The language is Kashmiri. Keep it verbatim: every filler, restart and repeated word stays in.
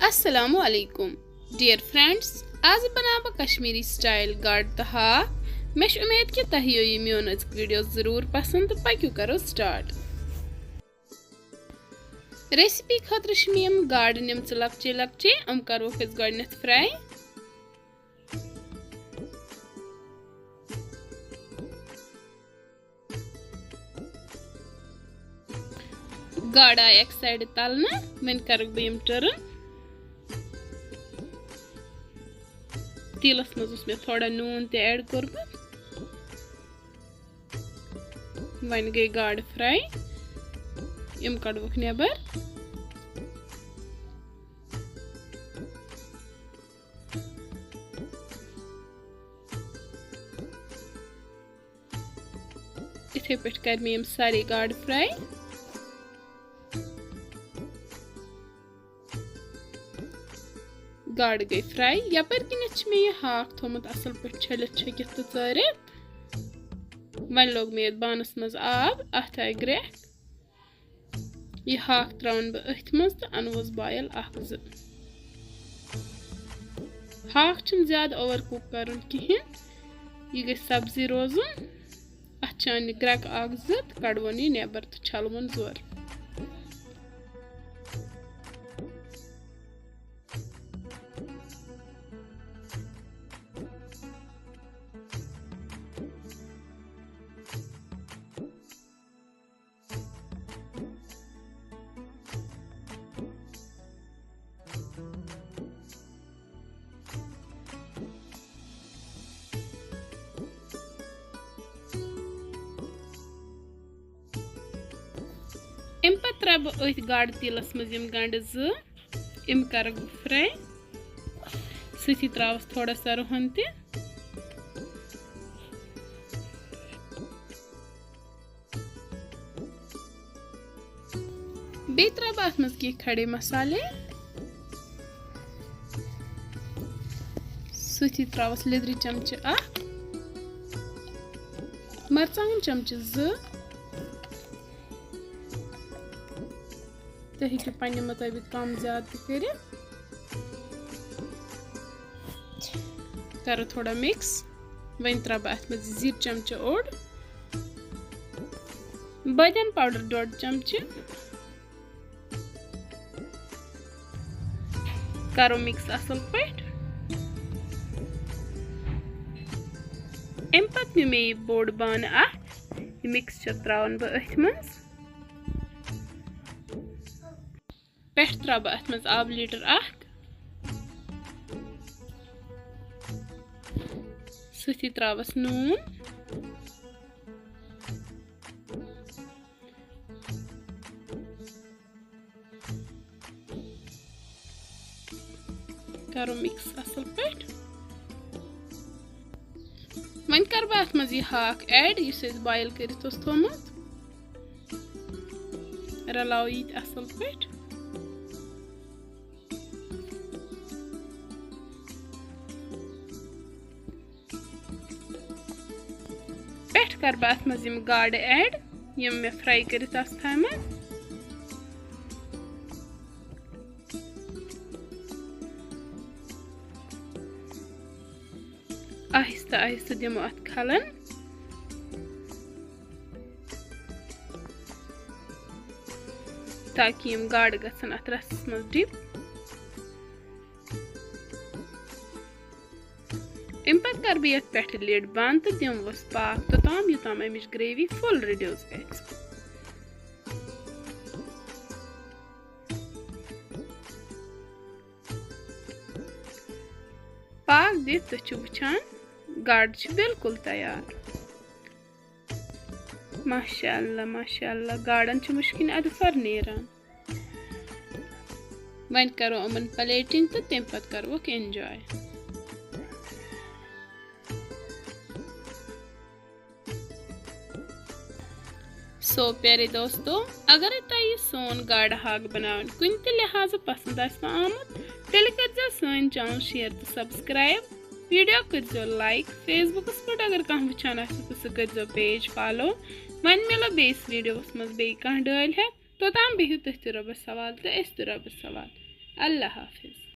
السلام علیکم ڈیئر فرینڈز، آز بناو بہٕ کشمیری سٹائل گاڈٕ تہٕ ہاکھ۔ مےٚ چھِ اُمید کہِ تۄہہِ یِیو یہِ میون أزیُک ویڈیو ضروٗر پسند تہٕ پٔکِو کرو سٹارٹ۔ ریسپی خٲطرٕ چھِ مےٚ یِم گاڈٕ نِمژٕ لۄکچے لۄکچے، یِم کروکھ أسۍ گۄڈٕنیتھ فرائی۔ گاڈٕ آیہِ اَکہِ سایڈٕ تَلنہٕ، وۄنۍ کَرَکھ بہٕ یِم ٹٔرٕن۔ تیٖلَس منٛز اوس مےٚ تھوڑا نوٗن تہِ ایڈ کوٚرمُت۔ وۄنۍ گٔے گاڈٕ فرائی، یِم کَڑوکھ نٮ۪بَر۔ یِتھے پٲٹھۍ کَرِ مےٚ یِم سارے گاڈٕ فرائی۔ گاڈٕ گٔے فرائی۔ یَپٲرۍ کِنٮ۪تھ چھِ مےٚ یہِ ہاکھ تھوٚومُت اَصٕل پٲٹھۍ چھٔلِتھ چھٔکِتھ تہٕ ژٲرِتھ۔ وۄنۍ لوگ مےٚ یَتھ بانَس منٛز آب، اَتھ آیہِ گرٛٮ۪کھ۔ یہِ ہاکھ ترٛاوَن بہٕ أتھۍ منٛز تہٕ اَنوس بویِل اَکھ زٕ۔ ہاکھ چھُنہٕ زیادٕ اوور کُک کَرُن کِہیٖنۍ، یہِ گژھِ سبزی روزُن۔ اَتھ چھِ اَننہِ گرٛٮ۪کہٕ اَکھ زٕ تہٕ کَڑوُن یہِ نٮ۪بَر تہٕ چھَلوُن زورٕ۔ اَمہِ پَتہٕ ترٛاوٕ بہٕ أتھۍ گاڈٕ تیٖلَس منٛز یِم گَنٛڈٕ زٕ، یِم کَرَکھ بہٕ فرائی۔ سۭتی ترٛاوَس تھوڑا سا رُہَن تہِ۔ بیٚیہِ ترٛاوٕ بہٕ اَتھ منٛز کینٛہہ کھڑے مسالے۔ سۭتی ترٛاوَس لیٚدرِ چمچہٕ اَکھ، مرژٕوانٛگن چمچہٕ زٕ۔ تُہۍ ہیٚکِو پننہِ مُطٲبِق کم زیادٕ تہِ کٔرِتھ۔ کرو تھوڑا مِکس۔ وۄنۍ ترٛاوٕ بہٕ اَتھ منٛز زِیٖر چمچہٕ اوٚڑ، بٲدیان پاوڈر ڈوٚڈ چمچہٕ۔ کرو مِکس اَصٕل پٲٹھۍ۔ اَمہِ پتہٕ نیوٗ مےٚ یہِ بوٚڑ بانہٕ اکھ، یہِ مِکسچر ترٛاوَن بہٕ أتھۍ منٛز۔ پٮ۪ٹھٕ ترٛاوٕ بہٕ اَتھ منٛز آبہٕ لیٖٹر اکھ، سۭتی ترٛاوَس نوٗن۔ کرو مِکس اَصٕل پٲٹھۍ۔ وۄنۍ کرٕ بہٕ اَتھ منٛز یہِ ہاکھ ایڈ، یُس اَسہِ بویِل کٔرِتھ اوس تھوٚومُت۔ رلاوو یہِ تہِ اَصٕل پٲٹھۍ۔ پٮ۪ٹھٕ کرٕ بہٕ اَتھ منٛز یِم گاڈٕ ایڈ، یِم مےٚ فرائی کٔرِتھ آسہٕ تھایمَژٕ۔ آہستہٕ آہستہٕ دِمو اَتھ کھلَن، تاکہِ یِم گاڈٕ گژھن اَتھ رَسَس منٛز ڈِپ۔ اَمہِ پَتہٕ کَرٕ بہٕ یَتھ پٮ۪ٹھٕ lid بنٛد تہٕ دِموس پاکھ توٚتام، یوٚتام اَمِچ gravy full reduce گژھِ۔ پاکھ دِتھ تُہۍ چھِو وٕچھان، گاڈٕ چھِ بالکل تیار۔ ماشاء اللہ، ماشاء اللہ، گاڈَن چھِ مُشکِنۍ اَدفر نیران۔ وۄنۍ کَرو یِمَن plating تہٕ تَمہِ پَتہٕ کَروکھ enjoy۔ سو پیارے دوستو، اگرے تۄہہِ یہِ سون گاڈٕ ہاکھ بناوُن کُنہِ تہِ لحاظہٕ پسند آسہِ نہٕ آمُت، تیٚلہِ کٔرزیٚو سٲنۍ channel share تہٕ subscribe۔ Video کٔرزیٚو like، Facebookس پٮ۪ٹھ اگر کانٛہہ وٕچھان آسہِ تہٕ سُہ کٔرزیٚو page follow۔ وۄنۍ مِلو بیٚیِس videoس منٛز بیٚیہِ کانٛہہ ڈٲلۍ ہٮ۪تھ۔ توٚتام بِہِو تُہۍ تہِ رۄبَس حوالہٕ تہٕ أسۍ تہِ رۄبَس حوالہٕ۔ اللہ حافظ۔